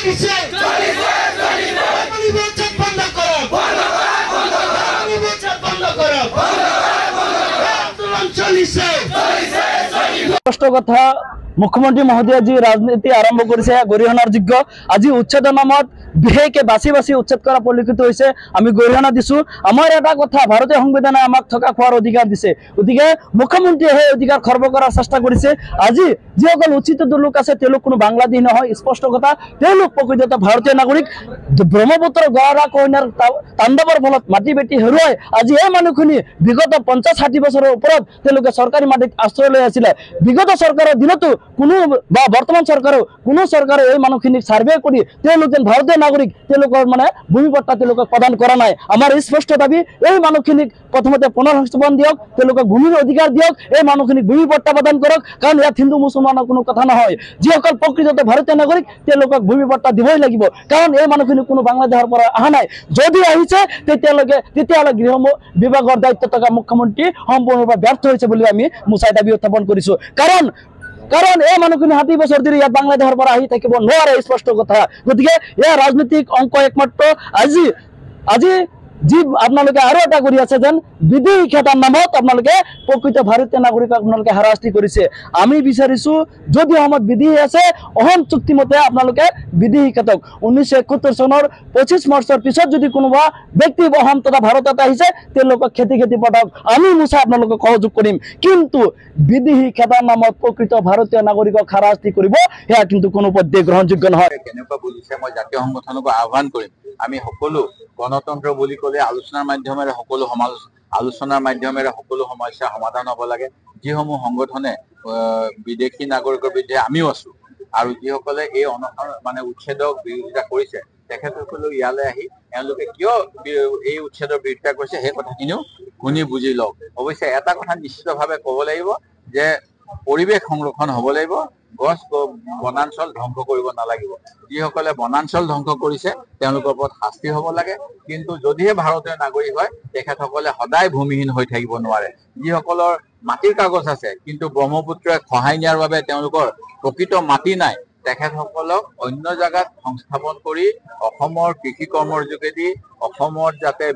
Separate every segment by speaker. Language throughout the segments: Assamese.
Speaker 1: চলিছে উচ্ছেদ বন্ধ কৰক, উচ্ছেদ বন্ধ কৰক, আন্দোলন চলিছে।
Speaker 2: স্পষ্ট কথা, মুখ্যমন্ত্ৰী মহোদয়ে যি ৰাজনীতি আৰম্ভ কৰিছে সেয়া গৰিহণাৰ যোগ্য। আজি উচ্ছেদৰ নামত বিশেষকে বাছি বাছি উচ্ছেদ কৰা পৰিলক্ষিত হৈছে, আমি গৰিহণা দিছো। আমাৰ এটা কথা, ভাৰতীয় সংবিধানে আমাক থকা খোৱাৰ অধিকাৰ দিছে, গতিকে মুখ্যমন্ত্ৰীয়ে সেই অধিকাৰ খৰ্ব কৰাৰ চেষ্টা কৰিছে। আজি যিসকল উচ্ছেদিত লোক আছে তেওঁলোক কোনো বাংলাদেশী নহয়, স্পষ্ট কথা, তেওঁলোক প্ৰকৃততে ভাৰতীয় নাগৰিক। ব্ৰহ্মপুত্ৰৰ গৰা কইনাৰ তাণ্ডৱৰ ফলত মাটি বেটি হেৰুৱাই আজি এই মানুহখিনি বিগত 50-60 বছৰৰ ওপৰত তেওঁলোকে চৰকাৰী মাটিত আশ্ৰয় লৈ আছিলে। বিগত চৰকাৰৰ দিনতো কোনো বা বৰ্তমান চৰকাৰেও কোনো চৰকাৰে এই মানুহখিনিক ছাৰ্ভে কৰি তেওঁলোক যেন ভাৰতীয় নাগৰিক তেওঁলোকৰ মানে ভূমি পট্টা তেওঁলোকক প্ৰদান কৰা নাই। আমাৰ স্পষ্ট দাবী, এই মানুহখিনিক প্ৰথমতে পুনৰ সংস্থাপন দিয়ক, তেওঁলোকক ভূমিৰ অধিকাৰ দিয়ক, এই মানুহখিনিক ভূমি পট্টা প্ৰদান কৰক। কাৰণ ইয়াত হিন্দু মুছলমানৰ কোনো কথা নহয়, যিসকল প্ৰকৃততে ভাৰতীয় নাগৰিক তেওঁলোকক ভূমি পট্টা দিবই লাগিব। কাৰণ এই মানুহখিনি কোনো বাংলাদেশৰ পৰা অহা নাই, যদি আহিছে তেতিয়াহ'লে গৃহ বিভাগৰ দায়িত্ব থকা মুখ্যমন্ত্ৰী সম্পূৰ্ণৰূপে ব্যৰ্থ হৈছে বুলি আমি মুচাই দাবী উত্থাপন কৰিছো। কাৰণ এই মানুহখিনি 60 বছৰ ধৰি ইয়াত বাংলাদেশৰ পৰা আহি থাকিব নোৱাৰে, স্পষ্ট কথা। গতিকে এয়া ৰাজনৈতিক অংক একমাত্ৰ। আজি যি আপোনালোকে আৰু এটা কৰি আছে যেন বিদেশী খেতাৰ নামত আপোনালোকে প্ৰকৃত ভাৰতীয় নাগৰিকক আপোনালোকে হাৰাশাস্তি কৰিছে। আমি বিচাৰিছো যদি অসমত বিদেশী আছে, অসম চুক্তিমতে আপোনালোকে বিদেশী খেতক। 1971 চনৰ 25 মাৰ্চৰ পিছত যদি কোনোবা ব্যক্তি অসম তথা ভাৰতত আহিছে তেওঁলোকক খেতি খেতি পঠাওক, আমি মুচা আপোনালোকক সহযোগ কৰিম। কিন্তু বিদেশী খেতাৰ নামত প্ৰকৃত ভাৰতীয় নাগৰিকক হাৰাশাস্তি কৰিব, সেয়া কিন্তু কোনো পধ্যে গ্ৰহণযোগ্য নহয়।
Speaker 3: কেনেকুৱা বুজিছে, মই জাতীয় সংগঠনকো আহ্বান কৰিম, আমি সকলো গণতন্ত্ৰ বুলি ক'লে আলোচনাৰ মাধ্যমেৰে সকলো আলোচনাৰ মাধ্যমেৰে সকলো সমস্যা সমাধান হ'ব লাগে। যিসমূহ সংগঠনে বিদেশী নাগৰিকৰ বিৰুদ্ধে আমিও আছো, আৰু যিসকলে এই অনশন মানে উচ্ছেদক বিৰোধিতা কৰিছে তেখেতসকলেও ইয়ালৈ আহি এওঁলোকে কিয় এই উচ্ছেদৰ বিৰোধিতা কৰিছে সেই কথাখিনিও শুনি বুজি লওক। অৱশ্যে এটা কথা নিশ্চিতভাৱে ক'ব লাগিব যে পৰিৱেশ সংৰক্ষণ হ'ব লাগিব, গছ বনাঞ্চল ধ্বংস কৰিব নালাগিব। যিসকলে বনাঞ্চল ধ্বংস কৰিছে তেওঁলোকৰ ওপৰত শাস্তি হ'ব লাগে। কিন্তু যদিহে ভাৰতীয় নাগৰিক হয় তেখেতসকলে সদায় ভূমিহীন হৈ থাকিব নোৱাৰে। যিসকলৰ মাটিৰ কাগজ আছে কিন্তু ব্ৰহ্মপুত্ৰই খহাই নিয়াৰ বাবে তেওঁলোকৰ প্ৰকৃত মাটি নাই, তেখেতসকলক অন্য জাগাত সংস্থাপন কৰি অসমৰ কৃষি কৰ্মৰ যোগেদি অসমত যাতে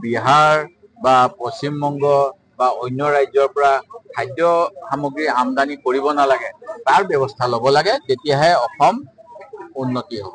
Speaker 3: বিহাৰ বা পশ্চিমবংগ বা অন্য ৰাজ্যৰ পৰা খাদ্য সামগ্ৰী আমদানি কৰিব নালাগে তাৰ ব্যৱস্থা ল'ব লাগে, তেতিয়াহে অসম উন্নতি হ'ব।